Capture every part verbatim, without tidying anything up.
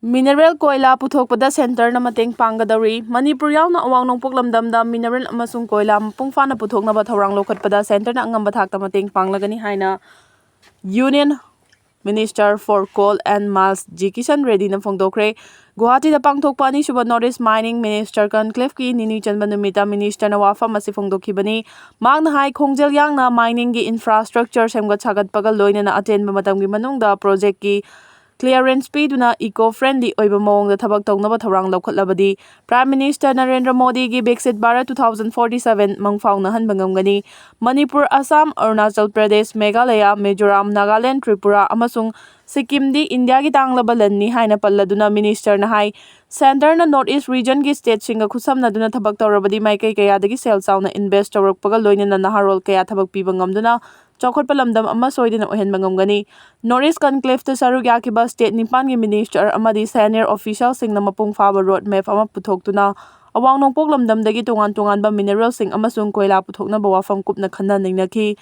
Mineral ꯀꯣꯏꯂꯥ ꯄꯨꯊꯣꯛꯄꯗ centreꯅ ꯃꯇꯦꯡ ꯄꯥꯡꯒꯗꯧꯔꯤ꯫ ꯃꯅꯤꯄꯨꯔ ꯌꯥꯎꯅ ꯑꯋꯥꯡ ꯅꯣꯡꯄꯣꯛ ꯂꯝꯗꯝꯗ mineral ꯑꯃꯁꯨꯡ ꯀꯣꯏꯂꯥ ꯃꯄꯨꯡ ꯐꯥꯅ ꯄꯨꯊꯣꯛꯅꯕ ꯊꯧꯔꯥꯡ ꯂꯧꯈꯠꯄꯗ centreꯅ ꯑꯉꯝꯕ ꯊꯥꯛꯇ ꯃꯇꯦꯡ ꯄꯥꯡꯂꯒꯅꯤ ꯍꯥꯏꯅ Union Minister for Coal and Mines G Kishan Reddyꯅ ꯐꯣꯡꯗꯣꯛꯈ꯭ꯔꯦ꯫ ꯒꯨꯋꯥꯍꯥꯇꯤꯗ ꯄꯥꯡꯊꯣꯛꯄ ꯑꯅꯤꯁꯨꯕ North East Mining Minister Conclaveꯀꯤ ꯅꯤꯅꯤ ꯆꯟꯕ ꯅꯨꯃꯤꯠꯇ ministerꯅ ꯋꯥꯐꯝ ꯑꯁꯤ ꯐꯣꯡꯗꯣꯛꯈꯤꯕꯅꯤ꯫ ꯃꯍꯥꯛꯅ ꯍꯥꯏ, ꯈꯣꯡꯖꯦꯜ ꯌꯥꯡꯅ miningꯒꯤ infrastructure ꯁꯦꯝꯒꯠ ꯁꯥꯒꯠꯄꯒ ꯂꯣꯏꯅꯅ ꯑꯇꯦꯟꯕ ꯃꯇꯝꯒꯤ ꯃꯅꯨꯡꯗ projectꯀꯤ clearance ꯄꯤꯗꯨꯅ eco-friendly ꯑꯣꯏꯕ ꯃꯑꯣꯡꯗ ꯊꯕꯛ ꯇꯧꯅꯕ ꯊꯧꯔꯥꯡ ꯂꯧꯈꯠꯂꯕꯗꯤ Prime Minister ꯅꯔꯦꯟꯗ꯭ꯔ ꯃꯣꯗꯤꯒꯤ Viksit Bharat two thousand forty seven ꯃꯪ ꯐꯥꯎꯅꯍꯟꯕ ꯉꯝꯒꯅꯤ꯫ ꯃꯅꯤꯄꯨꯔ, ꯑꯁꯥꯝ, ꯑꯔꯨꯅꯥꯆꯜ ꯄ꯭ꯔꯗꯦꯁ, ꯃꯦꯘꯥꯂꯌꯥ, ꯃꯤꯖꯣꯔꯥꯝ, ꯅꯥꯒꯥꯂꯦꯟ, ꯇ꯭ꯔꯤꯄꯨꯔꯥ ꯑꯃꯁꯨꯡ ꯁꯤꯛꯀꯤꯝꯗꯤ ꯏꯟꯗꯤꯌꯥꯒꯤ ꯇꯥꯡꯂꯕ ꯂꯟꯅꯤ ꯍꯥꯏꯅ ꯄꯜꯂꯗꯨꯅ ministerꯅ ꯍꯥꯏ, centreꯅ North East regionꯒꯤ stateꯁꯤꯡꯒ ꯈꯨꯠꯁꯝꯅꯗꯨꯅ ꯊꯕꯛ ꯇꯧꯔꯕꯗꯤ ꯃꯥꯏꯀꯩ ꯀꯌꯥꯗꯒꯤ ꯁꯦꯜ ꯆꯥꯎꯅ invest ꯇꯧꯔꯛꯄꯒ ꯂꯣꯏꯅꯅ ꯅꯍꯥꯔꯣꯜ ꯀꯌꯥ ꯊꯕꯛ ꯄꯤꯕ ꯉꯝꯗꯨꯅ ꯆꯥꯎꯈꯠꯄ ꯂꯝꯗꯝ ꯑꯃ ꯁꯣꯏꯗꯅ ꯑꯣꯏꯍꯟꯕ ꯉꯝꯒꯅꯤ꯫ North East Conclaveꯇ ꯁꯔꯨꯛ ꯌꯥꯈꯤꯕ state ꯅꯤꯄꯥꯟꯒꯤ minister ꯑꯃꯗꯤ senior officialꯁꯤꯡꯅ ꯃꯄꯨꯡ ꯐꯥꯕ road map ꯑꯃ ꯄꯨꯊꯣꯛꯇꯨꯅ ꯑꯋꯥꯡ ꯅꯣꯡꯄꯣꯛ ꯂꯝꯗꯝꯗꯒꯤ ꯇꯣꯉꯥꯟ ꯇꯣꯉꯥꯟꯕ mineralꯁꯤꯡ ꯑꯃꯁꯨꯡ ꯀꯣꯏꯂꯥ ꯄꯨꯊꯣꯛꯅꯕ ꯋꯥꯐꯝ ꯀꯨꯞꯅ ꯈꯟꯅ ꯅꯩꯅꯈꯤ꯫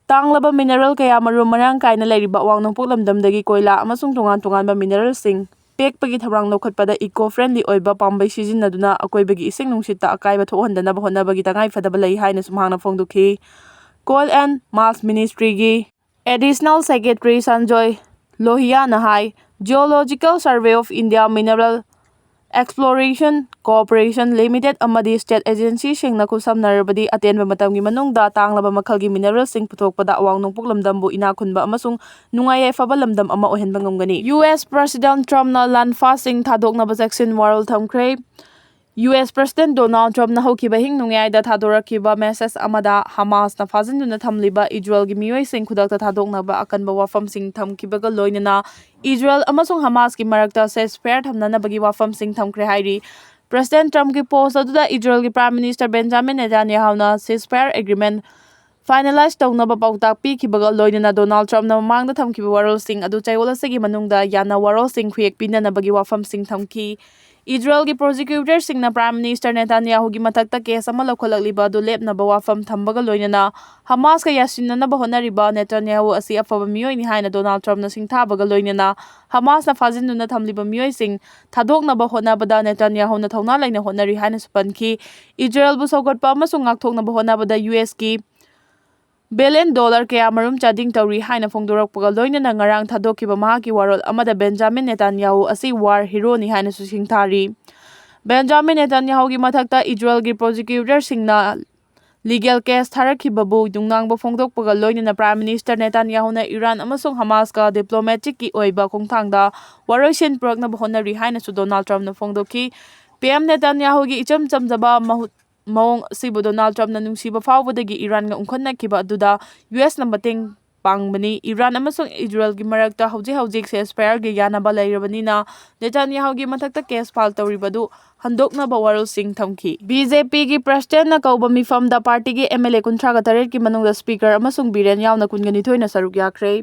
ꯇꯥꯡꯂꯕ mineral ꯀꯌꯥ ꯃꯔꯨꯝ ꯃꯔꯥꯡ ꯀꯥꯏꯅ ꯂꯩꯔꯤꯕ ꯑꯋꯥꯡ ꯅꯣꯡꯄꯣꯛ ꯂꯝꯗꯝꯗꯒꯤ ꯀꯣꯏꯂꯥ ꯑꯃꯁꯨꯡ ꯇꯣꯉꯥꯟ ꯇꯣꯉꯥꯟꯕ mineralꯁꯤꯡ ꯄꯦꯛꯄꯒꯤ ꯊꯧꯔꯥꯡ ꯂꯧꯈꯠꯄꯗ eco-friendly ꯑꯣꯏꯕ ꯄꯥꯝꯕꯩ ꯁꯤꯖꯤꯟꯅꯗꯨꯅ ꯑꯀꯣꯏꯕꯒꯤ ꯏꯁꯤꯡ ꯅꯨꯡꯁꯤꯠꯇ ꯑꯀꯥꯏꯕ ꯊꯣꯛꯍꯟꯗꯅꯕ ꯍꯣꯠꯅꯕꯒꯤ ꯇꯉꯥꯏꯐꯗꯕ ꯂꯩ ꯍꯥꯏꯅꯁꯨ ꯃꯍꯥꯛꯅ ꯐꯣꯡꯗꯣꯛꯈꯤ꯫ Coal and Mines Ministryꯒꯤ Additional Secretary Sanjoy Lohiana high, Geological Survey of India, Mineral Exploration Corporation Limited ꯑꯃꯗꯤ state agencyꯁꯤꯡꯅ ꯈꯨꯠꯁꯝꯅꯔꯕꯗꯤ ꯑꯇꯦꯟꯕ ꯃꯇꯝꯒꯤ ꯃꯅꯨꯡꯗ ꯇꯥꯡꯂꯕ ꯃꯈꯜꯒꯤ mineralꯁꯤꯡ ꯄꯨꯊꯣꯛꯄꯗ ꯑꯋꯥꯡ ꯅꯣꯡꯄꯣꯛ ꯂꯝꯗꯝꯕꯨ ꯏꯅꯥꯛ ꯈꯨꯟꯕ ꯑꯃꯁꯨꯡ ꯅꯨꯡꯉꯥꯏ ꯌꯥꯏꯐꯕ ꯂꯝꯗꯝ ꯑꯃ ꯑꯣꯏꯍꯟꯕ ꯉꯝꯒꯅꯤ꯫ U S President Trumpꯅ ꯂꯥꯟꯐꯥꯁꯤꯡ ꯊꯥꯗꯣꯛꯅꯕ ꯆꯦꯛꯁꯤꯟ ꯋꯥꯔꯣꯜ ꯊꯝꯈ꯭ꯔꯦ꯫ U S President Donald Trumpꯅ ꯍꯧꯈꯤꯕ ꯍꯤꯡ ꯅꯨꯡꯌꯥꯏꯗ ꯊꯥꯗꯣꯔꯛꯈꯤꯕ message ꯑꯃꯗ Hamasꯅ ꯐꯥꯖꯤꯟꯗꯨꯅ ꯊꯝꯂꯤꯕ ꯏꯖꯔꯦꯜꯒꯤ ꯃꯤꯑꯣꯏꯁꯤꯡ ꯈꯨꯗꯛꯇ ꯊꯥꯗꯣꯛꯅꯕ ꯑꯀꯟꯕ ꯋꯥꯐꯝꯁꯤꯡ ꯊꯝꯈꯤꯕꯒ ꯂꯣꯏꯅꯅ ꯏꯖꯔꯦꯜ ꯑꯃꯁꯨꯡ ꯍꯃꯥꯁꯀꯤ ꯃꯔꯛꯇ ceasefire ꯊꯝꯅꯅꯕꯒꯤ ꯋꯥꯐꯝꯁꯤꯡ ꯊꯝꯈ꯭ꯔꯦ ꯍꯥꯏꯔꯤ꯫ President Trumpꯀꯤ post ꯑꯗꯨꯗ ꯏꯖꯔꯦꯜꯒꯤ Prime Minister Benjamin Netanyahuꯅ ceasefire agreement finalize ꯇꯧꯅꯕ ꯄꯥꯎꯇꯥꯛ ꯄꯤꯈꯤꯕꯒ ꯂꯣꯏꯅꯅ Donald Trumpꯅ ꯃꯃꯥꯡꯗ ꯊꯝꯈꯤꯕ ꯋꯥꯔꯣꯜꯁꯤꯡ ꯑꯗꯨ ꯆꯌꯣꯜ ꯑꯁꯤꯒꯤ ꯃꯅꯨꯡꯗ ꯌꯥꯅ ꯋꯥꯔꯣꯜꯁꯤꯡ ꯈꯨꯌꯦꯛ ꯄꯤꯅꯅꯕꯒꯤ ꯋꯥꯐꯝꯁꯤꯡ ꯊꯝꯈꯤ꯫ ꯏꯖꯔꯦꯜꯒꯤ ꯄ꯭ꯔꯣꯁꯤꯀ꯭ꯌꯨꯇꯔꯁꯤꯡꯅ ꯄ꯭ꯔꯥꯏꯝ ꯃꯤꯅꯤꯁꯇꯔ ꯅꯦꯇꯥꯟꯌꯥꯍꯨꯒꯤ ꯃꯊꯛꯇ ꯀꯦꯁ ꯑꯃ ꯂꯧꯈꯠꯂꯛꯂꯤꯕ ꯑꯗꯨ ꯂꯦꯞꯅꯕ ꯋꯥꯐꯝ ꯊꯝꯕꯒ ꯂꯣꯏꯅꯅ ꯍꯃꯥꯁꯀ ꯌꯥꯁꯤꯟꯅꯅꯕ ꯍꯣꯠꯅꯔꯤꯕ ꯅꯦꯇꯥꯟꯌꯥꯍꯨ ꯑꯁꯤ ꯑꯐꯕ ꯃꯤꯑꯣꯏꯅꯤ ꯍꯥꯏꯅ ꯗꯣꯅꯥꯜꯗ ꯇ꯭ꯔꯝꯞꯅ ꯁꯤꯡꯊꯥꯕꯒ ꯂꯣꯏꯅꯅ ꯍꯃꯥꯁꯅ ꯐꯥꯖꯤꯟꯗꯨꯅ ꯊꯝꯂꯤꯕ ꯃꯤꯑꯣꯏꯁꯤꯡ ꯊꯥꯗꯣꯛꯅꯕ ꯍꯣꯠꯅꯕꯗ ꯅꯦꯇꯥꯟꯌꯥꯍꯨꯅ ꯊꯧꯅꯥ ꯂꯩꯅ ꯍꯣꯠꯅꯔꯤ ꯍꯥꯏꯅꯁꯨ ꯄꯟꯈꯤ꯫ ꯏꯖꯔꯦꯜꯕꯨ ꯁꯧꯒꯠꯄ ꯑꯃꯁꯨꯡ ꯉꯥꯛꯊꯣꯛꯅꯕ ꯍꯣꯠꯅꯕꯗ ꯌꯨ ꯑꯦꯁꯀꯤ ꯕꯤꯂꯤꯌꯟ ꯗꯣꯂꯔ ꯀꯌꯥ ꯃꯔꯨꯝ ꯆꯥꯗꯤꯡ ꯇꯧꯔꯤ ꯍꯥꯏꯅ ꯐꯣꯡꯗꯣꯔꯛꯄꯒ ꯂꯣꯏꯅꯅ ꯉꯔꯥꯡ ꯊꯥꯗꯣꯛꯈꯤꯕ ꯃꯍꯥꯛꯀꯤ ꯋꯥꯔꯣꯜ ꯑꯃꯗ ꯕꯦꯟꯖꯥꯃꯤꯟ ꯅꯦꯇꯥꯟꯌꯥꯍꯨ ꯑꯁꯤ ꯋꯥꯔ ꯍꯤꯔꯣꯅꯤ ꯍꯥꯏꯅꯁꯨ ꯁꯤꯡꯊꯥꯔꯤ꯫ ꯕꯦꯟꯖꯥꯃꯤꯟ ꯅꯦꯇꯥꯟꯌꯥꯍꯨꯒꯤ ꯃꯊꯛꯇ ꯏꯖꯔꯦꯜꯒꯤ ꯄ꯭ꯔꯣꯁꯤꯀ꯭ꯌꯨꯇꯔꯁꯤꯡꯅ ꯂꯤꯒꯦꯜ ꯀꯦꯁ ꯊꯥꯔꯛꯈꯤꯕꯕꯨ ꯅꯨꯡꯅꯥꯡꯕ ꯐꯣꯡꯗꯣꯛꯄꯒ ꯂꯣꯏꯅꯅ ꯄ꯭ꯔꯥꯏꯝ ꯃꯤꯅꯤꯁꯇꯔ ꯅꯦꯇꯥꯟꯌꯥꯍꯨꯅ ꯏꯔꯥꯟ ꯑꯃꯁꯨꯡ ꯍꯃꯥꯁꯀ ꯗꯤꯄ꯭ꯂꯣꯃꯦꯇꯤꯛꯀꯤ ꯑꯣꯏꯕ ꯈꯣꯡꯊꯥꯡꯗ ꯋꯥꯔꯣꯏꯁꯤꯟ ꯄꯨꯔꯛꯅꯕ ꯍꯣꯠꯅꯔꯤ ꯍꯥꯏꯅꯁꯨ ꯗꯣꯅꯥꯜꯗ ꯇ꯭ꯔꯝꯞꯅ ꯐꯣꯡꯗꯣꯛꯈꯤ꯫ ꯄꯤ ꯑꯦꯝ ꯅꯦꯇꯥꯟꯌꯥꯍꯨꯒꯤ ꯏꯆꯝ ꯆꯝꯖꯕ ꯃꯍꯨꯠ ꯃꯑꯣꯡ ꯑꯁꯤꯕꯨ ꯗꯣꯅꯥꯜꯗ ꯇ꯭ꯔꯝꯞꯅ ꯅꯨꯡꯁꯤꯕ ꯐꯥꯎꯕꯗꯒꯤ ꯏꯔꯥꯟꯒ ꯎꯪꯈꯠꯅꯈꯤꯕ ꯑꯗꯨꯗ ꯌꯨ ꯑꯦꯁꯅ ꯃꯇꯦꯡ ꯄꯥꯡꯕꯅꯤ꯫ ꯏꯔꯥꯟ ꯑꯃꯁꯨꯡ ꯏꯖꯔꯦꯜꯒꯤ ꯃꯔꯛꯇ ꯍꯧꯖꯤꯛ ꯍꯧꯖꯤꯛ ꯁꯦꯁꯐꯥꯌꯔꯒꯤ ꯌꯥꯅꯕ ꯂꯩꯔꯕꯅꯤꯅ ꯅꯦꯇꯥꯟꯌꯥꯍꯨꯒꯤ ꯃꯊꯛꯇ ꯀꯦꯁ ꯐꯥꯏꯜ ꯇꯧꯔꯤꯕꯗꯨ ꯍꯟꯗꯣꯛꯅꯕ ꯋꯥꯔꯣꯜꯁꯤꯡ ꯊꯝꯈꯤ꯫ ꯕꯤ ꯖꯦ ꯄꯤꯒꯤ ꯄ꯭ꯔꯁꯤꯗꯦꯟꯠꯅ ꯀꯧꯕ ꯃꯤꯐꯝꯗ ꯄꯥꯔꯇꯤꯒꯤ ꯑꯦꯝ ꯑꯦꯜ ꯑꯦ ꯀꯨꯟꯊ꯭ꯔꯥꯒ ꯇꯔꯦꯠꯀꯤ ꯃꯅꯨꯡꯗ ꯁ꯭ꯄꯤꯀꯔ ꯑꯃꯁꯨꯡ ꯕꯤꯔꯦꯟ ꯌꯥꯎꯅ ꯀꯨꯟꯒ ꯅꯤꯊꯣꯏꯅ ꯁꯔꯨꯛ ꯌꯥꯈ꯭ꯔꯦ꯫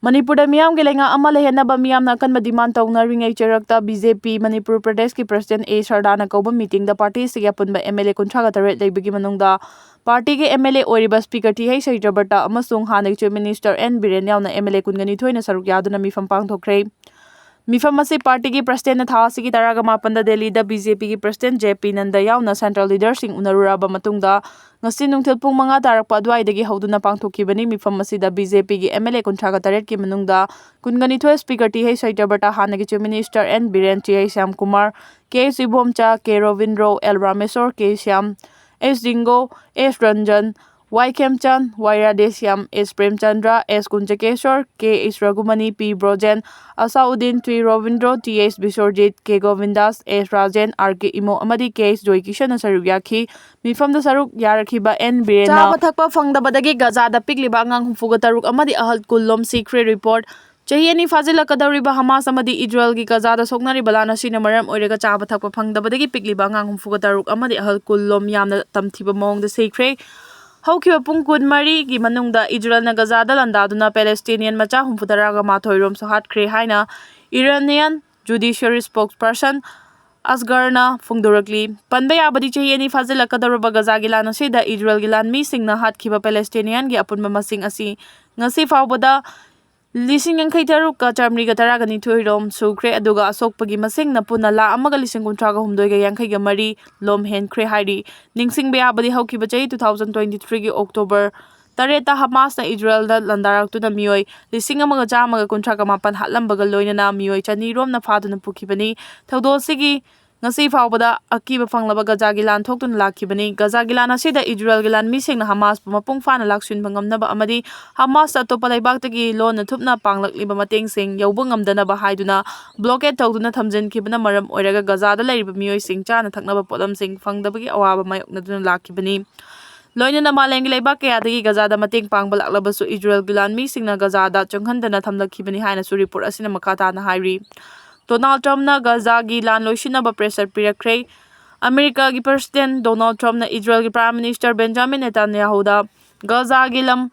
ꯃꯅꯤꯄꯨꯔꯗ ꯃꯤꯌꯥꯝꯒꯤ ꯂꯩꯉꯥꯛ ꯑꯃ ꯂꯩꯍꯟꯅꯕ ꯃꯤꯌꯥꯝꯅ ꯑꯀꯟꯕ ꯗꯤꯃꯥꯟ ꯇꯧꯅꯔꯤꯉꯩ ꯆꯩꯔꯛꯇ ꯕꯤ ꯖꯦ ꯄꯤ ꯃꯅꯤꯄꯨꯔ ꯄ꯭ꯔꯗꯦꯁꯀꯤ ꯄ꯭ꯔꯁꯤꯗꯦꯟꯠ ꯑꯦ ꯁꯔꯗꯥꯅ ꯀꯧꯕ ꯃꯤꯇꯤꯡꯗ ꯄꯥꯔꯇꯤ ꯑꯁꯤꯒꯤ ꯑꯄꯨꯟꯕ ꯑꯦꯝ ꯑꯦꯜ ꯑꯦ ꯀꯨꯟꯊ꯭ꯔꯥꯒ ꯇꯔꯦꯠ ꯂꯩꯕꯒꯤ ꯃꯅꯨꯡꯗ ꯄꯥꯔꯇꯤꯒꯤ ꯑꯦꯝ ꯑꯦꯜ ꯑꯦ ꯑꯣꯏꯔꯤꯕ ꯁ꯭ꯄꯤꯀꯔ ꯇꯤ ꯍꯩꯆ ꯁꯇ꯭ꯌꯕ꯭ꯔꯇ ꯑꯃꯁꯨꯡ ꯍꯥꯟꯅꯒꯤ ꯆꯤꯐ ꯃꯤꯅꯤꯁꯇꯔ ꯑꯦꯟ ꯕꯤꯔꯦꯟ ꯌꯥꯎꯅ ꯑꯦꯝ ꯑꯦꯜ ꯑꯦ ꯀꯨꯟꯒ ꯅꯤꯊꯣꯏꯅ ꯁꯔꯨꯛ ꯌꯥꯗꯨꯅ ꯃꯤꯐꯝ ꯄꯥꯡꯊꯣꯛꯈ꯭ꯔꯦ꯫ ꯃꯤꯐꯝ ꯑꯁꯤ ꯄꯥꯔꯇꯤꯒꯤ ꯄ꯭ꯔꯁꯤꯗꯦꯟꯠꯅ ꯊꯥ ꯑꯁꯤꯒꯤ ꯇꯔꯥꯒ ꯃꯥꯄꯟꯗ ꯗꯦꯜꯂꯤꯗ ꯕꯤ ꯖꯦ ꯄꯤꯒꯤ ꯄ꯭ꯔꯁꯤꯗꯦꯟꯠ ꯖꯦ ꯄꯤ ꯅꯟꯗ ꯌꯥꯎꯅ ꯁꯦꯟꯇ꯭ꯔꯦꯜ ꯂꯤꯗꯔꯁꯤꯡ ꯎꯅꯔꯨꯔꯕ ꯃꯇꯨꯡꯗ ꯉꯁꯤ ꯅꯨꯡꯊꯤꯜ ꯄꯨꯡ ꯃꯉꯥ ꯇꯥꯔꯛꯄ ꯑꯗꯨꯋꯥꯏꯗꯒꯤ ꯍꯧꯗꯨꯅ ꯄꯥꯡꯊꯣꯛꯈꯤꯕꯅꯤ꯫ ꯃꯤꯐꯝ ꯑꯁꯤꯗ ꯕꯤ ꯖꯦ ꯄꯤꯒꯤ ꯑꯦꯝ ꯑꯦꯜ ꯑꯦ ꯀꯨꯟꯊ꯭ꯔꯥꯒ ꯇꯔꯦꯠꯀꯤ ꯃꯅꯨꯡꯗ ꯀꯨꯟꯒ ꯅꯤꯊꯣꯏ ꯁ꯭ꯄꯤꯀꯔ ꯇꯤ ꯍꯩꯆ ꯁꯇ꯭ꯌꯕ꯭ꯔꯇ, ꯍꯥꯟꯅꯒꯤ chief minister N Biren, T H Shyamkumar, K H Ibomcha, K Robindro, L Rameshor, K Shyam, S Jingo, S Ranjan, Y Khemchand, Y Radheshyam, S Premchandra, S Kunjakesor, K Isragumani, P Brojen, Asabuddin, T Robindro, T S Biswajit, K Govindas, S Rajen, R K Imo ꯑꯃꯗꯤ K H ꯖꯣꯏꯀꯤꯁꯟꯅ ꯁꯔꯨꯛ ꯌꯥꯈꯤ꯫ ꯃꯤꯐꯝꯗ ꯁꯔꯨꯛ ꯌꯥꯔꯛꯈꯤꯕ ꯑꯦꯟ ꯕꯤꯔꯦꯟꯅ ꯆꯥꯕ ꯊꯛꯄ ꯐꯪꯗꯕꯗꯒꯤ ꯒꯖꯥꯗ ꯄꯤꯛꯂꯤꯕ ꯑꯉꯥꯡ ꯍꯨꯝꯐꯨꯒ ꯇꯔꯨꯛ ꯑꯃꯗꯤ ꯑꯍꯜ ꯀꯨꯟ ꯂꯣꯝ ꯁꯤꯈ꯭ꯔꯦ꯫ ꯔꯤꯄꯣꯔꯠ꯫ ꯆꯍꯤ ꯑꯅꯤ ꯐꯥꯖꯤꯜꯂꯛꯀꯗꯧꯔꯤꯕ ꯍꯃꯥꯁ ꯑꯃꯗꯤ ꯏꯖꯔꯦꯜꯒꯤ ꯒꯖꯥꯗ ꯁꯣꯛꯅꯔꯤꯕ ꯂꯥꯟ ꯑꯁꯤꯅ ꯃꯔꯝ ꯑꯣꯏꯔꯒ ꯆꯥꯕ ꯊꯛꯄ ꯐꯪꯗꯕꯗꯒꯤ ꯄꯤꯛꯂꯤꯕ ꯑꯉꯥꯡ ꯍꯨꯝꯐꯨꯒ ꯇꯔꯨꯛ ꯑꯃꯗꯤ ꯑꯍꯜ ꯀꯨꯟ ꯂꯣꯝ ꯌꯥꯝꯅ ꯇꯝꯊꯤꯕ ꯃꯑꯣꯡꯗ ꯁꯤꯈ꯭ꯔꯦ꯫ ꯍꯧꯈꯤꯕ ꯄꯨꯡ ꯀꯨꯟꯃꯔꯤꯒꯤ ꯃꯅꯨꯡꯗ ꯏꯖꯔꯦꯜꯅ ꯒꯖꯥꯗ ꯂꯥꯟꯗꯥꯗꯨꯅ ꯄꯦꯂꯦꯁꯇꯤꯅꯤꯌꯟ ꯃꯆꯥ ꯍꯨꯝꯐꯨꯇꯔꯥꯒ ꯃꯥꯊꯣꯏ ꯔꯣꯝꯁꯨ ꯍꯥꯠꯈ꯭ꯔꯦ ꯍꯥꯏꯅ ꯏꯔꯥꯅꯤꯌꯟ ꯖꯨꯗꯤꯁꯤꯌꯔꯤ ꯁ꯭ꯄꯣꯛꯁꯄꯔꯁꯟ ꯑꯁꯒꯔꯅ ꯐꯣꯡꯗꯣꯔꯛꯂꯤ꯫ ꯄꯟꯕ ꯌꯥꯕꯗꯤ, ꯆꯍꯤ ꯑꯅꯤ ꯐꯥꯖꯤꯜꯂꯛꯀꯗꯧꯔꯕ ꯒꯖꯥꯒꯤ ꯂꯥꯟ ꯑꯁꯤꯗ ꯏꯖꯔꯦꯜꯒꯤ ꯂꯥꯟꯃꯤꯁꯤꯡꯅ ꯍꯥꯠꯈꯤꯕ ꯄꯦꯂꯦꯁꯇꯤꯅꯤꯌꯥꯟꯒꯤ ꯑꯄꯨꯟꯕ ꯃꯁꯤꯡ ꯑꯁꯤ ꯉꯁꯤ ꯐꯥꯎꯕꯗ ꯂꯤꯁꯤꯡ ꯌꯥꯡꯈꯩ ꯇꯔꯨꯛꯀ ꯆꯥꯃꯔꯤꯒ ꯇꯔꯥꯒ ꯅꯤꯊꯣꯏ ꯔꯣꯝ ꯁꯨꯈ꯭ꯔꯦ, ꯑꯗꯨꯒ ꯑꯁꯣꯛꯄꯒꯤ ꯃꯁꯤꯡꯅ ꯄꯨꯟꯅ ꯂꯥꯈ ꯑꯃꯒ ꯂꯤꯁꯤꯡ ꯀꯨꯟꯊ꯭ꯔꯥꯒ ꯍꯨꯝꯗꯣꯏꯒ ꯌꯥꯡꯈꯩꯒ ꯃꯔꯤ ꯂꯣꯝ ꯍꯦꯟꯈ꯭ꯔꯦ ꯍꯥꯏꯔꯤ꯫ ꯅꯤꯡꯁꯤꯡꯕ ꯌꯥꯕꯗꯤ, ꯍꯧꯈꯤꯕ ꯆꯍꯤ two thousand twenty threeꯒꯤ October ꯇꯔꯦꯠꯇ ꯍꯃꯥꯁꯅ ꯏꯖꯔꯦꯜꯗ ꯂꯥꯟꯗꯥꯔꯛꯇꯨꯅ ꯃꯤꯑꯣꯏ ꯂꯤꯁꯤꯡ ꯑꯃꯒ ꯆꯥꯝꯃꯒ ꯀꯨꯟꯊ꯭ꯔꯥꯒ ꯃꯥꯄꯟ ꯍꯥꯠꯂꯝꯕꯒ ꯂꯣꯏꯅꯅ ꯃꯤꯑꯣꯏ ꯆꯅꯤ ꯔꯣꯝꯅ ꯐꯥꯗꯨꯅ ꯄꯨꯈꯤꯕꯅꯤ꯫ ꯊꯧꯗꯣꯛ ꯑꯁꯤꯒꯤ ꯉꯁꯤ ꯐꯥꯎꯕꯗ ꯑꯀꯤꯕ ꯐꯪꯂꯕ ꯒꯖꯥꯒꯤ ꯂꯥꯟ ꯊꯣꯛꯇꯨꯅ ꯂꯥꯛꯈꯤꯕꯅꯤ꯫ ꯒꯖꯥꯒꯤ ꯂꯥꯟ ꯑꯁꯤꯗ ꯏꯖꯔꯦꯜꯒꯤ ꯂꯥꯟꯃꯤꯁꯤꯡꯅ ꯍꯃꯥꯁꯄꯨ ꯃꯄꯨꯡ ꯐꯥꯅ ꯂꯥꯛꯁꯤꯟꯕ ꯉꯝꯅꯕ ꯑꯃꯗꯤ ꯍꯃꯥꯁꯇ ꯑꯇꯣꯞꯄ ꯂꯩꯕꯥꯛꯇꯒꯤ ꯂꯣꯟꯅ ꯊꯨꯞꯅ ꯄꯥꯡꯂꯛꯂꯤꯕ ꯃꯇꯦꯡꯁꯤꯡ ꯌꯧꯕ ꯉꯝꯗꯅꯕ ꯍꯥꯏꯗꯨꯅ blockade ꯇꯧꯗꯨꯅ ꯊꯝꯖꯤꯟꯈꯤꯕꯅ ꯃꯔꯝ ꯑꯣꯏꯔꯒ ꯒꯖꯥꯗ ꯂꯩꯔꯤꯕ ꯃꯤꯑꯣꯏꯁꯤꯡ ꯆꯥꯅ ꯊꯛꯅꯕ ꯄꯣꯠꯂꯝꯁꯤꯡ ꯐꯪꯗꯕꯒꯤ ꯑꯋꯥꯕ ꯃꯥꯌꯣꯛꯅꯗꯨꯅ ꯂꯥꯛꯈꯤꯕꯅꯤ꯫ ꯂꯣꯏꯅꯅ ꯃꯥꯂꯦꯝꯒꯤ ꯂꯩꯕꯥꯛ ꯀꯌꯥꯗꯒꯤ ꯒꯖꯥꯗ ꯃꯇꯦꯡ ꯄꯥꯡꯕ ꯂꯥꯛꯂꯕꯁꯨ ꯏꯖꯔꯦꯜꯒꯤ ꯂꯥꯟꯃꯤꯁꯤꯡꯅ ꯒꯖꯥꯗ ꯆꯪꯍꯟꯗꯅ ꯊꯝꯂꯛꯈꯤꯕꯅꯤ ꯍꯥꯏꯅꯁꯨ report ꯑꯁꯤꯅ ꯃꯈꯥ ꯇꯥꯅ ꯍꯥꯏꯔꯤ꯫ ꯗꯣꯅꯥꯜꯗ ꯇ꯭ꯔꯝꯞꯅ ꯒꯖꯥꯒꯤ ꯂꯥꯟ ꯂꯣꯏꯁꯤꯟꯅꯕ pressure ꯄꯤꯔꯛꯈ꯭ꯔꯦ꯫ ꯑꯃꯦꯔꯤꯀꯥꯒꯤ President Donald ꯇ꯭ꯔꯝꯞꯅ ꯏꯖꯔꯦꯜꯒꯤ Prime Minister Benjamin ꯅꯦꯇꯥꯟꯌꯥꯍꯨꯗ ꯒꯖꯥꯒꯤ ꯂꯝ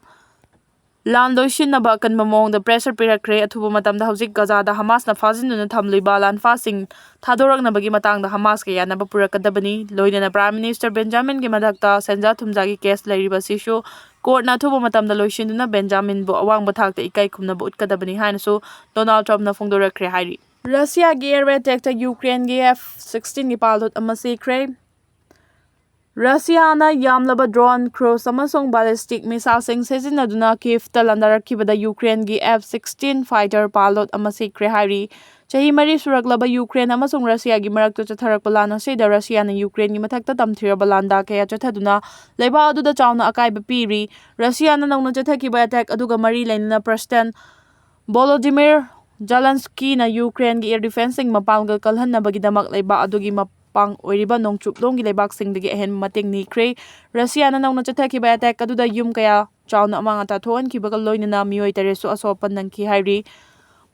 ꯂꯥꯟ ꯂꯣꯏꯁꯤꯟꯅꯕ ꯑꯀꯟꯕ ꯃꯑꯣꯡꯗ pressure ꯄꯤꯔꯛꯈ꯭ꯔꯦ꯫ ꯑꯊꯨꯕ ꯃꯇꯝꯗ ꯍꯧꯖꯤꯛ ꯒꯖꯥꯗ ꯍꯃꯥꯁꯅ ꯐꯥꯖꯤꯟꯗꯨꯅ ꯊꯝꯂꯤꯕ ꯂꯥꯟꯐꯥꯁꯤꯡ ꯊꯥꯗꯣꯔꯛꯅꯕꯒꯤ ꯃꯇꯥꯡꯗ ꯍꯃꯥꯁꯀ ꯌꯥꯅꯕ ꯄꯨꯔꯛꯀꯗꯕꯅꯤ꯫ ꯂꯣꯏꯅꯅ Prime Minister ꯕꯦꯟꯖꯥꯃꯤꯟꯒꯤ ꯃꯊꯛꯇ ꯁꯦꯟꯖꯥ ꯊꯨꯝꯖꯥꯒꯤ case ꯂꯩꯔꯤꯕ ꯑꯁꯤꯁꯨ courtꯅ ꯑꯊꯨꯕ ꯃꯇꯝꯗ ꯂꯣꯏꯁꯤꯟꯗꯨꯅ ꯕꯦꯟꯖꯥꯃꯤꯟꯕꯨ ꯑꯋꯥꯡꯕ ꯊꯥꯛꯇ ꯏꯀꯥꯏ ꯈꯨꯝꯅꯕ ꯎꯠꯀꯗꯕꯅꯤ ꯍꯥꯏꯅꯁꯨ ꯗꯣꯅꯥꯜꯗ ꯇ꯭ꯔꯝꯞꯅ ꯐꯣꯡꯗꯣꯔꯛꯈ꯭ꯔꯦ ꯍꯥꯏꯔꯤ꯫ ꯔꯁꯤꯌꯥꯒꯤ air attackꯇ ꯌꯨꯀ꯭ꯔꯦꯟꯒꯤ F sixteenꯒꯤ pilot ꯑꯃ ꯁꯤꯈ꯭ꯔꯦ꯫ ꯔꯁꯤꯌꯥꯅ ꯌꯥꯝꯂꯕ drone, cruise ꯑꯃꯁꯨꯡ ballistic missileꯁꯤꯡ ꯁꯤꯖꯤꯟꯅꯗꯨꯅ ꯀꯤꯚꯇ ꯂꯥꯟꯗꯥꯔꯛꯈꯤꯕꯗ ꯌꯨꯀ꯭ꯔꯦꯟꯒꯤ F sixteen fighter pilot ꯑꯃ ꯁꯤꯈ꯭ꯔꯦ ꯍꯥꯏꯔꯤ꯫ ꯆꯍꯤ ꯃꯔꯤ ꯁꯨꯔꯛꯂꯕ ꯌꯨꯀ꯭ꯔꯦꯟ ꯑꯃꯁꯨꯡ ꯔꯁꯤꯌꯥꯒꯤ ꯃꯔꯛꯇ ꯆꯠꯊꯔꯛꯄ ꯂꯥꯟ ꯑꯁꯤꯗ ꯔꯁꯤꯌꯥꯅ ꯌꯨꯀ꯭ꯔꯦꯟꯒꯤ ꯃꯊꯛꯇ ꯇꯝꯊꯤꯔꯕ ꯂꯥꯟꯗꯥ ꯀꯌꯥ ꯆꯠꯊꯗꯨꯅ ꯂꯩꯕꯥꯛ ꯑꯗꯨꯗ ꯆꯥꯎꯅ ꯑꯀꯥꯏꯕ ꯄꯤꯔꯤ꯫ ꯔꯁꯤꯌꯥꯅ ꯅꯧꯅ ꯆꯠꯊꯈꯤꯕ attack ꯑꯗꯨꯒ ꯃꯔꯤ ꯂꯩꯅꯅ President Volodymyr Zelenskyꯅ ꯌꯨꯀ꯭ꯔꯦꯟꯒꯤ air defenceꯁꯤꯡ ꯃꯄꯥꯡꯒꯜ ꯀꯜꯍꯟꯅꯕꯒꯤꯗꯃꯛ ꯂꯩꯕꯥꯛ ꯑꯗꯨꯒꯤ ꯃꯄꯥꯡ ꯑꯣꯏꯔꯤꯕ ꯅꯣꯡꯆꯨꯞꯂꯣꯝꯒꯤ ꯂꯩꯕꯥꯛꯁꯤꯡꯗꯒꯤ ꯑꯍꯦꯟꯕ ꯃꯇꯦꯡ ꯅꯤꯈ꯭ꯔꯦ꯫ ꯔꯁꯤꯌꯥꯅ ꯅꯧꯅ ꯆꯠꯊꯈꯤꯕ attack ꯑꯗꯨꯗ ꯌꯨꯝ ꯀꯌꯥ ꯆꯥꯎꯅ ꯑꯃꯥꯡ ꯑꯇꯥ ꯊꯣꯛꯍꯟꯈꯤꯕꯒ ꯂꯣꯏꯅꯅ ꯃꯤꯑꯣꯏ ꯇꯔꯦꯠꯁꯨ ꯑꯁꯣꯛ ꯑꯄꯟ ꯅꯪꯈꯤ ꯍꯥꯏꯔꯤ꯫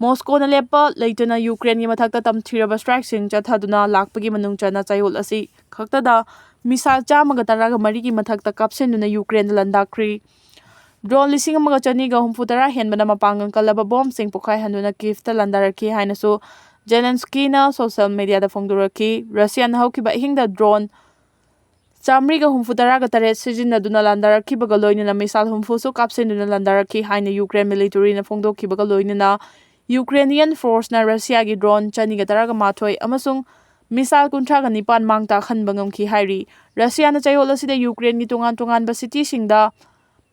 ꯃꯣꯁꯀꯣꯅ ꯂꯦꯞꯄ ꯂꯩꯇꯅ ꯌꯨꯀ꯭ꯔꯦꯟꯒꯤ ꯃꯊꯛꯇ ꯇꯝꯊꯤꯔꯕ strikeꯁꯤꯡ ꯆꯠꯊꯗꯨꯅ ꯂꯥꯛꯄꯒꯤ ꯃꯅꯨꯡ ꯆꯟꯅ ꯆꯌꯣꯜ ꯑꯁꯤ ꯈꯛꯇꯗ missile ꯆꯥꯝꯃꯒ ꯇꯔꯥꯒ ꯃꯔꯤꯒꯤ ꯃꯊꯛꯇ ꯀꯥꯞꯁꯤꯟꯗꯨꯅ ꯌꯨꯀ꯭ꯔꯦꯟꯗ ꯂꯥꯟꯗꯥꯈ꯭ꯔꯤ꯫ Drone ꯂꯤꯁꯤꯡ ꯑꯃꯒ ꯆꯅꯤꯒ ꯍꯨꯝꯐꯨ ꯇꯔꯥ ꯍꯦꯟꯕꯅ ꯃꯄꯥꯡꯒꯜ ꯀꯜꯂꯕ ꯕꯣꯝꯁꯤꯡ ꯄꯣꯈꯥꯏꯍꯟꯗꯨꯅ ꯀꯤꯚꯇ ꯂꯥꯟꯗꯥꯔꯛꯈꯤ ꯍꯥꯏꯅꯁꯨ ꯖꯦꯂꯦꯟꯁꯀꯤꯅ ꯁꯣꯁꯤꯌꯦꯜ ꯃꯦꯗꯤꯌꯥꯗ ꯐꯣꯡꯗꯣꯔꯛꯈꯤ꯫ ꯔꯁꯤꯌꯥꯅ ꯍꯧꯈꯤꯕ ꯑꯍꯤꯡꯗ ꯗ꯭ꯔꯣꯟ ꯆꯥꯃꯔꯤꯒ ꯍꯨꯝꯐꯨ ꯇꯔꯥꯒ ꯇꯔꯦꯠ ꯁꯤꯖꯤꯟꯅꯗꯨꯅ ꯂꯥꯟꯗꯥꯔꯛꯈꯤꯕꯒ ꯂꯣꯏꯅꯅ ꯃꯤꯁꯥꯏꯜ ꯍꯨꯝꯐꯨꯁꯨ ꯀꯥꯞꯁꯤꯟꯗꯨꯅ ꯂꯥꯟꯗꯥꯔꯛꯈꯤ ꯍꯥꯏꯅ ꯌꯨꯀ꯭ꯔꯦꯟ ꯃꯤꯂꯤꯇꯔꯤꯅ ꯐꯣꯡꯗꯣꯛꯈꯤꯕꯒ ꯂꯣꯏꯅꯅ ꯌꯨꯀ꯭ꯔꯦꯅꯤꯌꯟ ꯐꯣꯔꯁꯅ ꯔꯁꯤꯌꯥꯒꯤ ꯗ꯭ꯔꯣꯟ ꯆꯅꯤꯒ ꯇꯔꯥꯒ ꯃꯥꯊꯣꯏ ꯑꯃꯁꯨꯡ ꯃꯤꯁꯥꯏꯜ ꯀꯨꯟꯊ꯭ꯔꯥꯒ ꯅꯤꯄꯥꯟ ꯃꯥꯡ ꯇꯥꯛꯍꯟꯕ ꯉꯝꯈꯤ ꯍꯥꯏꯔꯤ꯫ ꯔꯁꯤꯌꯥꯅ ꯆꯌꯣꯜ ꯑꯁꯤꯗ ꯌꯨꯀ꯭ꯔꯦꯟꯒꯤ ꯇꯣꯉꯥꯟ ꯇꯣꯉꯥꯟꯕ ꯁꯤꯇꯤꯁꯤꯡꯗ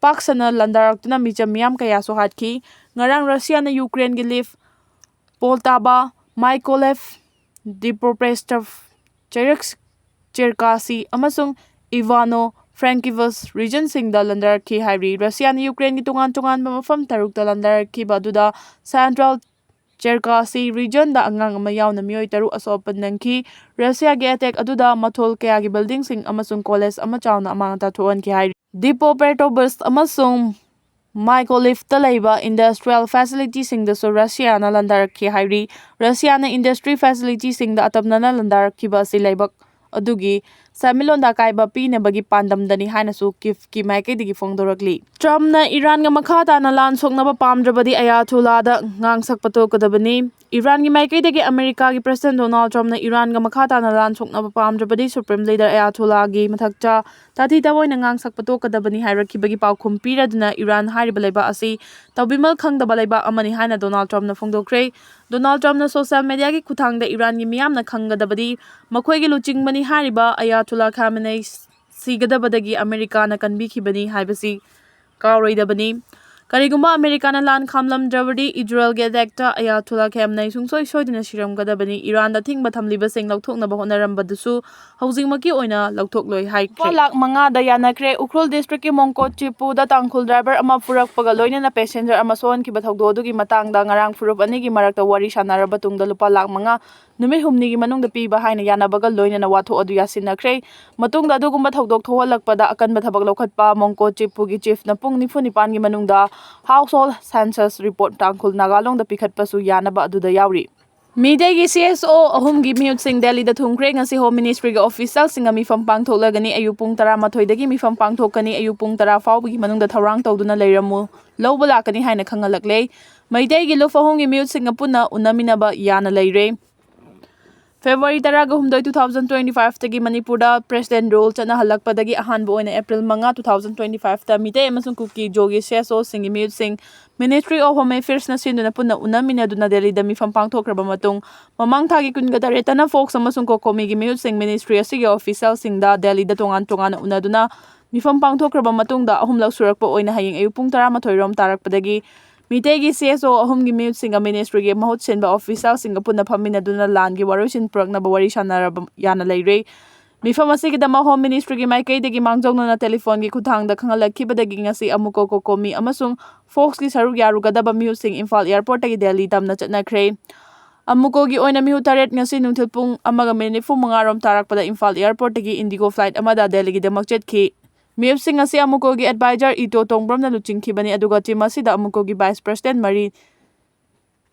ꯄꯥꯛ ꯁꯟꯅ ꯂꯥꯟꯗꯥꯔꯛꯇꯨꯅ ꯃꯤꯆꯝ ꯃꯤꯌꯥꯝ ꯀꯌꯥꯁꯨ ꯍꯥꯠꯈꯤ꯫ ꯉꯔꯥꯡ ꯔꯁꯤꯌꯥꯅ ꯌꯨꯀ꯭ꯔꯦꯟꯒꯤ ꯂꯤꯐ, ꯄꯣꯜꯇꯥꯕꯥ, ꯃꯥꯏꯀꯣꯂꯦꯐ, ꯗꯤꯄ꯭ꯔꯣꯄꯦꯁꯇ꯭ꯔꯣꯐ, ꯆꯦꯔꯛꯁ, ꯆꯦꯔꯀꯥꯁꯤ ꯑꯃꯁꯨꯡ ꯏꯚꯥꯅꯣ ꯐ꯭ꯔꯦꯟꯀꯤꯚꯁ ꯔꯤꯖꯟꯁꯤꯡꯗ ꯂꯥꯟꯗꯥꯔꯛꯈꯤ ꯍꯥꯏꯔꯤ꯫ ꯔꯁꯤꯌꯥꯅ ꯌꯨꯀ꯭ꯔꯦꯟꯒꯤ ꯇꯣꯉꯥꯟ ꯇꯣꯉꯥꯟꯕ ꯃꯐꯝ ꯇꯔꯨꯛꯇ ꯂꯥꯟꯗꯥꯔꯛꯈꯤꯕ ꯑꯗꯨꯗ ꯁꯦꯟꯇ꯭ꯔꯦꯜ ꯆꯦꯔꯀꯥꯁꯤ ꯔꯤꯖꯟꯗ ꯑꯉꯥꯡ ꯑꯃ ꯌꯥꯎꯅ ꯃꯤꯑꯣꯏ ꯇꯔꯨꯛ ꯑꯁꯣꯛ ꯑꯄꯟ ꯅꯪꯈꯤ꯫ ꯔꯁꯤꯌꯥꯒꯤ ꯑꯦꯇꯦꯛ ꯑꯗꯨꯗ ꯃꯊꯣꯜ ꯀꯌꯥꯒꯤ ꯕꯤꯜꯗꯤꯡꯁꯤꯡ ꯑꯃꯁꯨꯡ ꯀꯣꯂꯦꯖ ꯑꯃ ꯆꯥꯎꯅ ꯑꯃꯥꯡ ꯑꯇꯥ ꯊꯣꯛꯍꯟꯈꯤ ꯍꯥꯏꯔꯤ꯫ ꯗꯤꯄ꯭ꯔꯣꯄꯦꯇ꯭ꯔꯣꯕꯁ ꯑꯃꯁꯨꯡ ꯃꯥꯏꯀꯣꯂꯤꯐꯇ ꯂꯩꯕ ꯏꯟꯗꯁꯇ꯭ꯔꯤꯌꯦꯜ ꯐꯦꯁꯤꯂꯤꯇꯤꯁꯤꯡꯗꯁꯨ ꯔꯁꯤꯌꯥꯅ ꯂꯥꯟꯗꯥꯔꯛꯈꯤ ꯍꯥꯏꯔꯤ꯫ ꯔꯁꯤꯌꯥꯅ ꯏꯟꯗꯁꯇ꯭ꯔꯤ ꯐꯦꯁꯤꯂꯤꯇꯤꯁꯤꯡꯗ ꯑꯇꯝꯅꯅ ꯂꯥꯟꯗꯥꯔꯛꯈꯤꯕ ꯑꯁꯤ ꯂꯩꯕꯥꯛ ꯑꯗꯨꯒꯤ ꯁꯦꯟꯃꯤꯠꯂꯣꯟꯗ ꯑꯀꯥꯏꯕ ꯄꯤꯅꯕꯒꯤ ꯄꯥꯟꯗꯝꯗꯅꯤ ꯍꯥꯏꯅꯁꯨ ꯀꯤꯐꯀꯤ ꯃꯥꯏꯀꯩꯗꯒꯤ ꯐꯣꯡꯗꯣꯔꯛꯂꯤ꯫ ꯇ꯭ꯔꯝꯞꯅ ꯏꯔꯥꯟꯒ ꯃꯈꯥ ꯇꯥꯅ ꯂꯥꯟ ꯁꯣꯛꯅꯕ ꯄꯥꯝꯗ꯭ꯔꯕꯗꯤ ꯑꯌꯥꯊꯣꯂꯥꯗ ꯉꯥꯡꯁꯛꯄ ꯇꯣꯛꯀꯗꯕꯅꯤ꯫ ꯏꯔꯥꯟꯒꯤ ꯃꯥꯏꯀꯩꯗꯒꯤ ꯑꯃꯦꯔꯤꯀꯥꯒꯤ ꯄ꯭ꯔꯁꯤꯗꯦꯟꯠ ꯗꯣꯅꯥꯜꯗ ꯇ꯭ꯔꯝꯞꯅ ꯏꯔꯥꯟꯒ ꯃꯈꯥ ꯇꯥꯅ ꯂꯥꯟ ꯁꯣꯛꯅꯕ ꯄꯥꯝꯗ꯭ꯔꯕꯗꯤ ꯁꯨꯄ꯭ꯔꯤꯝ ꯂꯤꯗꯔ ꯑꯌꯥꯊꯣꯂꯥꯒꯤ ꯃꯊꯛꯇ ꯇꯥꯊꯤ ꯇꯥꯑꯣꯏꯅ ꯉꯥꯡꯁꯛꯄ ꯇꯣꯛꯀꯗꯕꯅꯤ ꯍꯥꯏꯔꯛꯈꯤꯕꯒꯤ ꯄꯥꯎꯈꯨꯝ ꯄꯤꯔꯗꯨꯅ ꯏꯔꯥꯟ ꯍꯥꯏꯔꯤꯕ ꯂꯩꯕꯥꯛ ꯑꯁꯤ ꯇꯧꯕꯤꯃꯜ ꯈꯪꯗꯕ ꯂꯩꯕꯥꯛ ꯑꯃꯅꯤ ꯍꯥꯏꯅ ꯗꯣꯅꯥꯜꯗ ꯇ꯭ꯔꯝꯞꯅ ꯐꯣꯡꯗꯣꯛꯈ꯭ꯔꯦ꯫ ꯗꯣꯅꯥꯜꯗ ꯇ꯭ꯔꯝꯞꯅ ꯁꯣꯁꯤꯌꯦꯜ ꯃꯦꯗꯤꯌꯥꯒꯤ ꯈꯨꯠꯊꯥꯡꯗ ꯏꯔꯥꯟꯒꯤ ꯃꯤꯌꯥꯝꯅ ꯈꯪꯒꯗꯕꯗꯤ ꯃꯈꯣꯏꯒꯤ ꯂꯨꯆꯤꯡꯕꯅꯤ ꯍꯥꯏꯔꯤꯕ ꯑꯌꯥꯊꯣꯂꯥ ꯈꯥꯃꯦꯅꯦꯏ ꯁꯤꯒꯗꯕꯗꯒꯤ ꯑꯃꯦꯔꯤꯀꯥꯅ ꯀꯟꯕꯤꯈꯤꯕꯅꯤ ꯍꯥꯏꯕꯁꯤ ꯀꯥꯎꯔꯣꯏꯗꯕꯅꯤ꯫ ꯀꯔꯤꯒꯨꯝꯕ ꯑꯃꯦꯔꯤꯀꯥꯅ ꯂꯥꯟ ꯈꯥꯝꯂꯝꯗ꯭ꯔꯕꯗꯤ ꯏꯖꯔꯦꯜꯒꯤ ꯑꯦꯇꯦꯛꯇ ꯑꯌꯥꯊꯣꯂꯥ ꯈꯥꯃꯦꯅꯦꯏ ꯁꯨꯡꯁꯣꯏ ꯁꯣꯏꯗꯅ ꯁꯤꯔꯝꯒꯗꯕꯅꯤ꯫ ꯏꯔꯥꯟꯗ ꯑꯊꯤꯡꯕ ꯊꯝꯂꯤꯕꯁꯤꯡ ꯂꯧꯊꯣꯛꯅꯕ ꯍꯣꯠꯅꯔꯝꯕꯗꯨꯁꯨ ꯍꯧꯖꯤꯛꯃꯛꯀꯤ ꯑꯣꯏꯅ ꯂꯧꯊꯣꯛꯂꯣꯏ ꯍꯥꯏꯈ꯭ꯔꯦ꯫ ꯂꯨꯄꯥ ꯂꯥꯈ ꯃꯉꯥꯗ ꯌꯥꯅꯈ꯭ꯔꯦ꯫ ꯎꯈ꯭ꯔꯨꯜ ꯗꯤꯁꯇ꯭ꯔꯤꯛꯀꯤ ꯃꯣꯡꯀꯣꯠ ꯆꯤꯄꯨꯗ ꯇꯥꯡꯈꯨꯜ ꯗ꯭ꯔꯥꯏꯚꯔ ꯑꯃ ꯐꯨꯔꯛꯄꯒ ꯂꯣꯏꯅꯅ ꯄꯦꯁꯦꯟꯖꯔ ꯑꯃ ꯁꯣꯛꯍꯟꯈꯤꯕ ꯊꯧꯗꯣꯛ ꯑꯗꯨꯒꯤ ꯃꯇꯥꯡꯗ ꯉꯔꯥꯡ ꯐꯨꯔꯨꯞ ꯑꯅꯤꯒꯤ ꯃꯔꯛꯇ ꯋꯥꯔꯤ ꯁꯥꯟꯅꯔꯕ ꯇꯨꯡꯗ ꯂꯨꯄꯥ ꯂꯥꯈ ꯃꯉꯥ ꯅꯨꯃꯤꯠ ꯍꯨꯝꯅꯤꯒꯤ ꯃꯅꯨꯡꯗ ꯄꯤꯕ ꯍꯥꯏꯅ ꯌꯥꯅꯕꯒ ꯂꯣꯏꯅꯅ ꯋꯥꯊꯣꯛ ꯑꯗꯨ ꯌꯥꯁꯤꯟꯅꯈ꯭ꯔꯦ꯫ ꯃꯇꯨꯡꯗ ꯑꯗꯨꯒꯨꯝꯕ ꯊꯧꯗꯣꯛ ꯊꯣꯛꯍꯜꯂꯛꯄꯗ ꯑꯀꯟꯕ ꯊꯕꯛ ꯂꯧꯈꯠꯄ ꯃꯣꯡꯀꯣꯠ ꯆꯤꯄꯨꯒꯤ ꯆꯤꯐꯅ ꯄꯨꯡ ꯅꯤꯐꯨ ꯅꯤꯄꯥꯟꯒꯤ ꯃꯅꯨꯡꯗ ꯍꯥꯎꯁ ꯍꯣꯜ ꯁꯦꯟꯁꯁ ꯔꯤꯄꯣꯔꯠ ꯇꯥꯡꯈꯨꯜ ꯅꯥꯒꯥꯂꯣꯡꯗ ꯄꯤꯈꯠꯄꯁꯨ ꯌꯥꯅꯕ ꯑꯗꯨꯗ ꯌꯥꯎꯔꯤ꯫ ꯃꯤꯇꯩꯒꯤ ꯁꯤ ꯑꯦꯁ ꯑꯣ ꯑꯍꯨꯝꯒꯤ ꯃꯤꯍꯨꯠꯁꯤꯡ ꯗꯦꯜꯂꯤꯗ ꯊꯨꯡꯈ꯭ꯔꯦ꯫ ꯉꯁꯤ ꯍꯣꯝ ꯃꯤꯅꯤꯁꯇ꯭ꯔꯤꯒꯤ ꯑꯣꯐꯤꯁꯤꯌꯦꯜꯁꯤꯡꯒ ꯃꯤꯐꯝ ꯄꯥꯡꯊꯣꯛꯂꯒꯅꯤ꯫ ꯑꯌꯨꯛ ꯄꯨꯡ ꯇꯔꯥꯃꯥꯊꯣꯏꯗꯒꯤ ꯃꯤꯐꯝ ꯄꯥꯡꯊꯣꯛꯀꯅꯤ꯫ ꯑꯌꯨꯛ ꯄꯨꯡ ꯇꯔꯥ ꯐꯥꯎꯕꯒꯤ ꯃꯅꯨꯡꯗ ꯊꯧꯔꯥꯡ ꯇꯧꯗꯨꯅ ꯂꯩꯔꯝꯃꯨ꯫ ꯂꯧꯕ ꯂꯥꯛꯀꯅꯤ ꯍꯥꯏꯅ ꯈꯪꯍꯜꯂꯛꯂꯦ꯫ ꯃꯩꯇꯩꯒꯤ ꯂꯨꯞ ꯑꯍꯨꯝꯒꯤ ꯃꯤꯍꯨꯠꯁꯤꯡꯒ ꯄꯨꯟꯅ ꯎꯅꯃꯤꯟꯅꯕ ꯌꯥꯅ ꯂꯩꯔꯦ꯫ ꯐꯦꯕ꯭ꯔꯨꯋꯥꯔꯤ ꯇꯔꯥꯒ ꯍꯨꯝꯗꯣꯏ, two thousand twenty five ꯇꯒꯤ ꯃꯅꯤꯄꯨꯔꯗ President Rule ꯆꯠꯅꯍꯜꯂꯛꯄꯗꯒꯤ ꯑꯍꯥꯟꯕ ꯑꯣꯏꯅ ꯑꯦꯄ꯭ꯔꯤꯜ ꯃꯉꯥ, two thousand twenty five ꯇ ꯃꯤꯇꯩ ꯑꯃꯁꯨꯡ ꯀꯨꯀꯤ ꯖꯣꯒꯤ CSO ꯁꯤꯡꯒꯤ ꯃꯤꯍꯨꯠꯁꯤꯡ Ministry of Home Affairs ꯅ ꯁꯤꯟꯗꯨꯅ ꯄꯨꯟꯅ ꯎꯅꯃꯤꯟꯅꯗꯨꯅ ꯗꯦꯜꯂꯤꯗ ꯃꯤꯐꯝ ꯄꯥꯡꯊꯣꯛꯈ꯭ꯔꯕ ꯃꯇꯨꯡ, ꯃꯃꯥꯡ ꯊꯥꯒꯤ ꯀꯨꯟꯒ ꯇꯔꯦꯠꯇꯅ ꯐꯣꯛꯁ ꯑꯃꯁꯨꯡ ꯀꯣꯀꯣꯃꯤꯒꯤ ꯃꯤꯍꯨꯠꯁꯤꯡ Ministry ꯑꯁꯤꯒꯤ official ꯁꯤꯡꯗ ꯗꯦꯜꯂꯤꯗ ꯇꯣꯉꯥꯟ ꯇꯣꯉꯥꯟꯅ ꯎꯅꯗꯨꯅ ꯃꯤꯐꯝ ꯄꯥꯡꯊꯣꯛꯈ꯭ꯔꯕ ꯃꯇꯨꯡꯗ, ꯑꯍꯨꯝꯂꯛ ꯁꯨꯔꯛꯄ ꯑꯣꯏꯅ ꯍꯌꯦꯡ ꯑꯌꯨꯛ ꯄꯨꯡ ꯇꯔꯥꯃꯥꯊꯣꯏ ꯔꯣꯝ ꯇꯥꯔꯛꯄꯗꯒꯤ ꯃꯤꯇꯩꯒꯤ CSO ꯑꯍꯨꯝꯒꯤ ꯃꯤꯍꯨꯠꯁꯤꯡꯒ Ministry ꯒꯤ ꯃꯍꯨꯠ ꯁꯤꯟꯕ official ꯁꯤꯡꯒ ꯄꯨꯟꯅ ꯐꯝꯃꯤꯟꯅꯗꯨꯅ ꯂꯥꯟꯒꯤ ꯋꯥꯔꯣꯏꯁꯤꯟ ꯄꯨꯔꯛꯅꯕ ꯋꯥꯔꯤ ꯁꯥꯟꯅꯔꯕ ꯌꯥꯅ ꯂꯩꯔꯦ꯫ ꯃꯤꯐꯝ ꯑꯁꯤꯒꯤꯗꯃꯛ Home Ministry ꯒꯤ ꯃꯥꯏꯀꯩꯗꯒꯤ ꯃꯥꯡꯖꯧꯅꯅ telephone ꯒꯤ ꯈꯨꯠꯊꯥꯡꯗ ꯈꯪꯍꯜꯂꯛꯈꯤꯕꯗꯒꯤ ꯉꯁꯤ ꯑꯃꯨꯀꯣ ꯀꯣꯀꯣꯃꯤ ꯑꯃꯁꯨꯡ ꯐꯣꯛꯁ ꯀꯤ ꯁꯔꯨꯛ ꯌꯥꯔꯨꯒꯗꯕ ꯃꯤꯍꯨꯠꯁꯤꯡ ꯏꯝꯐꯥꯜ airport ꯇꯒꯤ ꯗꯦꯜꯂꯤ ꯇꯝꯅ ꯆꯠꯅꯈ꯭ꯔꯦ꯫ ꯑꯃꯨꯀꯣꯒꯤ ꯑꯣꯏꯅ ꯃꯤꯍꯨꯠ ꯇꯔꯦꯠ ꯉꯁꯤ ꯅꯨꯡꯊꯤꯜ ꯄꯨꯡ ꯑꯃꯒ ꯃꯤꯅꯤꯠ ꯅꯤꯐꯨ ꯃꯉꯥ ꯔꯣꯝ ꯇꯥꯔꯛꯄꯗ ꯏꯝꯐꯥꯜ airport ꯇꯒꯤ IndiGo flight ꯑꯃꯗ ꯗꯦꯜꯂꯤꯒꯤꯗꯃꯛ ꯆꯠꯈꯤ꯫ ꯃꯤꯍꯨꯠꯁꯤꯡ ꯑꯁꯤ ꯑꯃꯨꯀꯣꯒꯤ advisor ꯏꯇꯣ ꯇꯣꯡꯕ꯭ꯔꯝꯅ ꯂꯨꯆꯤꯡꯈꯤꯕꯅꯤ, ꯑꯗꯨꯒ team ꯑꯁꯤꯗ ꯑꯃꯨꯀꯣꯒꯤ vice president ꯃꯔꯤ,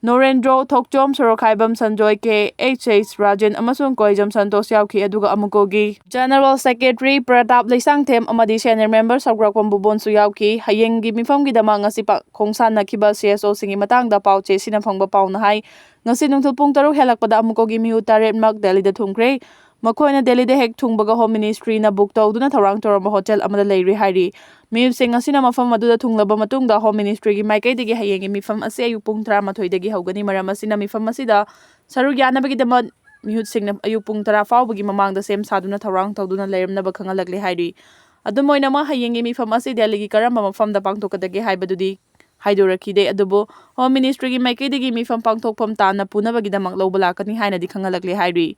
ꯅꯣꯔꯦꯟꯗ꯭ꯔꯣ ꯊꯣꯛꯆꯣꯝ, ꯁꯣꯔꯣꯛꯈꯥꯏꯕꯝ ꯁꯟꯖꯣꯏ, ꯀꯦ ꯑꯩꯆ ꯑꯩꯆ ꯔꯥꯖꯦꯟ ꯑꯃꯁꯨꯡ ꯀꯣꯏꯖꯝ ꯁꯟꯇꯣꯁ ꯌꯥꯎꯈꯤ, ꯑꯗꯨꯒ ꯑꯃꯨꯀꯣꯒꯤ general secretary ꯄ꯭ꯔꯇꯥꯞ ꯂꯩꯁꯥꯡꯊꯦꯝ ꯑꯃꯗꯤ senior member ꯁꯧꯒ꯭ꯔꯥꯛꯄꯝ ꯕꯨꯕꯣꯟꯁꯨ ꯌꯥꯎꯈꯤ꯫ ꯍꯌꯦꯡꯒꯤ ꯃꯤꯐꯝꯒꯤꯗꯃꯛ ꯉꯁꯤ ꯄꯥ-, ꯈꯣꯡꯁꯥꯟꯅꯈꯤꯕ CSO ꯁꯤꯡꯒꯤ ꯃꯇꯥꯡꯗ ꯄꯥꯎ ꯆꯦ ꯁꯤꯅ ꯐꯪꯕ ꯄꯥꯎꯅ ꯍꯥꯏ, ꯉꯁꯤ ꯅꯨꯡꯊꯤꯜ ꯄꯨꯡ ꯇꯔꯨꯛ ꯍꯦꯜꯂꯛꯄꯗ ꯑꯃꯨꯀꯣꯒꯤ ꯃꯤꯍꯨꯠ ꯇꯔꯦꯠꯃꯛ ꯗꯦꯜꯂꯤꯗ ꯊꯨꯡꯈ꯭ꯔꯦ꯫ ꯃꯈꯣꯏꯅ ꯗꯦꯜꯂꯤꯗ ꯍꯦꯛ ꯊꯨꯡꯕꯒ Home Ministry ꯅ book ꯇꯧꯗꯨꯅ ꯊꯧꯔꯥꯡ ꯇꯧꯔꯝꯕ hotel ꯑꯃꯗ ꯂꯩꯔꯨꯏ ꯍꯥꯏꯔꯤ꯫ ꯃꯤꯍꯨꯠꯁꯤꯡ ꯑꯁꯤꯅ ꯃꯐꯝ ꯑꯗꯨꯗ ꯊꯨꯡꯂꯕ ꯃꯇꯨꯡꯗ Home Ministry ꯒꯤ ꯃꯥꯏꯀꯩꯗꯒꯤ ꯍꯌꯦꯡꯒꯤ ꯃꯤꯐꯝ ꯑꯁꯤ ꯑꯌꯨꯛ ꯄꯨꯡ ꯇꯔꯥꯃꯥꯊꯣꯏꯗꯒꯤ ꯍꯧꯒꯅꯤ꯫ ꯃꯔꯝ ꯑꯁꯤꯅ ꯃꯤꯐꯝ ꯑꯁꯤꯗ ꯁꯔꯨꯛ ꯌꯥꯅꯕꯒꯤꯗꯃꯛ ꯃꯤꯍꯨꯠꯁꯤꯡꯅ ꯑꯌꯨꯛ ꯄꯨꯡ ꯇꯔꯥ ꯐꯥꯎꯕꯒꯤ ꯃꯃꯥꯡꯗ ꯁꯦꯝ ꯁꯥꯗꯨꯅ ꯊꯧꯔꯥꯡ ꯇꯧꯗꯨꯅ ꯂꯩꯔꯝꯅꯕ ꯈꯪꯍꯜꯂꯛꯂꯦ ꯍꯥꯏꯔꯤ꯫ ꯑꯗꯨꯝ ꯑꯣꯏꯅꯃꯛ, ꯍꯌꯦꯡꯒꯤ ꯃꯤꯐꯝ ꯑꯁꯤ ꯗꯦꯜꯂꯤꯒꯤ ꯀꯔꯝꯕ ꯃꯐꯝꯗ ꯄꯥꯡꯊꯣꯛꯀꯗꯒꯦ ꯍꯥꯏꯕꯗꯨꯗꯤ ꯍꯥꯏꯗꯣꯔꯛꯈꯤꯗꯦ, ꯑꯗꯨꯕꯨ Home Ministry ꯒꯤ ꯃꯥꯏꯀꯩꯗꯒꯤ ꯃꯤꯐꯝ ꯄꯥꯡꯊꯣꯛꯐꯝ ꯇꯥꯟꯅ ꯄꯨꯅꯕꯒꯤꯗꯃꯛ ꯂꯧꯕ ꯂꯥꯛꯀꯅꯤ ꯍꯥꯏꯅꯗꯤ ꯈꯪꯍꯜꯂꯛꯂꯦ ꯍꯥꯏꯔꯤ꯫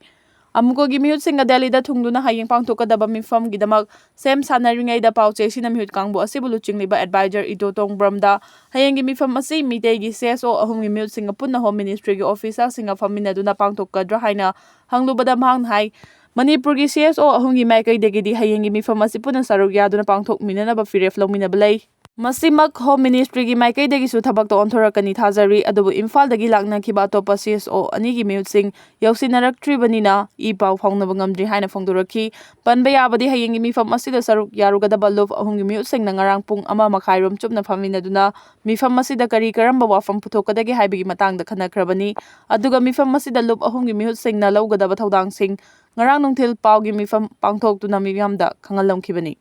ꯑꯃꯨꯀꯣꯒꯤ ꯃꯤꯍꯨꯠꯁꯤꯡꯒ ꯗꯦꯜꯂꯤꯗ ꯊꯨꯡꯗꯨꯅ ꯍꯌꯦꯡ ꯄꯥꯡꯊꯣꯛꯀꯗꯕ ꯃꯤꯐꯝꯒꯤꯗꯃꯛ ꯁꯦꯝ ꯁꯥꯟꯅꯔꯤꯉꯩꯗ ꯄꯥꯎ ꯆꯦ ꯁꯤꯅ ꯃꯤꯍꯨꯠ ꯀꯥꯡꯕꯨ ꯑꯁꯤꯕꯨ ꯂꯨꯆꯤꯡꯂꯤꯕ advisor ꯏꯇꯣ ꯇꯣꯡꯕ꯭ꯔꯝꯗ ꯍꯌꯦꯡꯒꯤ ꯃꯤꯐꯝ ꯑꯁꯤ ꯃꯤꯇꯩꯒꯤ CSO ꯑꯍꯨꯝꯒꯤ ꯃꯤꯍꯨꯠꯁꯤꯡꯒ ꯄꯨꯟꯅ Home Ministry ꯒꯤ official ꯁꯤꯡꯒ ꯐꯝꯃꯤꯟꯅꯗꯨꯅ ꯄꯥꯡꯊꯣꯛꯀꯗ꯭ꯔꯥ ꯍꯥꯏꯅ ꯍꯪꯂꯨꯕꯗ ꯃꯍꯥꯛꯅ ꯍꯥꯏ, ꯃꯅꯤꯄꯨꯔꯒꯤ CSO ꯑꯍꯨꯝꯒꯤ ꯃꯥꯏꯀꯩꯗꯒꯤꯗꯤ ꯍꯌꯦꯡꯒꯤ ꯃꯤꯐꯝ ꯑꯁꯤ ꯄꯨꯟꯅ ꯁꯔꯨꯛ ꯌꯥꯗꯨꯅ ꯄꯥꯡꯊꯣꯛꯃꯤꯟꯅꯅꯕ ꯐꯤꯔꯦꯞ ꯂꯧꯃꯤꯟꯅꯕ ꯂꯩ꯫ ꯃꯁꯤꯃꯛ Home Ministry ꯒꯤ ꯃꯥꯏꯀꯩꯗꯒꯤꯁꯨ ꯊꯕꯛꯇ ꯑꯣꯟꯊꯣꯔꯛꯀꯅꯤ ꯊꯥꯖꯔꯤ, ꯑꯗꯨꯕꯨ ꯏꯝꯐꯥꯜꯗꯒꯤ ꯂꯥꯛꯅꯈꯤꯕ ꯑꯇꯣꯞꯄ C S O ꯑꯅꯤꯒꯤ ꯃꯤꯍꯨꯠꯁꯤꯡ ꯌꯧꯁꯤꯟꯅꯔꯛꯇ꯭ꯔꯤꯕꯅꯤꯅ ꯏ ꯄꯥꯎ ꯐꯥꯎꯅꯕ ꯉꯝꯗ꯭ꯔꯤ ꯍꯥꯏꯅ ꯐꯣꯡꯗꯣꯔꯛꯈꯤ꯫ ꯄꯟꯕ ꯌꯥꯕꯗꯤ, ꯍꯌꯦꯡꯒꯤ ꯃꯤꯐꯝ ꯑꯁꯤꯗ ꯁꯔꯨꯛ ꯌꯥꯔꯨꯒꯗꯕ ꯂꯨꯞ ꯑꯍꯨꯝꯒꯤ ꯃꯤꯍꯨꯠꯁꯤꯡꯅ ꯉꯔꯥꯡ ꯄꯨꯡ ꯑꯃ ꯃꯈꯥꯏꯔꯣꯝ ꯆꯨꯞꯅ ꯐꯝꯃꯤꯟꯅꯗꯨꯅ ꯃꯤꯐꯝ ꯑꯁꯤꯗ ꯀꯔꯤ ꯀꯔꯝꯕ ꯋꯥꯐꯝ ꯄꯨꯊꯣꯛꯀꯗꯒꯦ ꯍꯥꯏꯕꯒꯤ ꯃꯇꯥꯡꯗ ꯈꯟꯅꯈ꯭ꯔꯕꯅꯤ꯫ ꯑꯗꯨꯒ ꯃꯤꯐꯝ ꯑꯁꯤꯗ ꯂꯨꯞ ꯑꯍꯨꯝꯒꯤ ꯃꯤꯍꯨꯠꯁꯤꯡꯅ ꯂꯧꯒꯗꯕ ꯊꯧꯗꯥꯡꯁꯤꯡ ꯉꯔꯥꯡ ꯅꯨꯡꯊꯤꯜ ꯄꯥꯎꯒꯤ ꯃꯤꯐꯝ ꯄꯥꯡꯊꯣꯛꯇꯨꯅ ꯃꯤꯌꯥꯝꯗ ꯈꯪꯍꯜꯂꯝꯈꯤꯕꯅꯤ꯫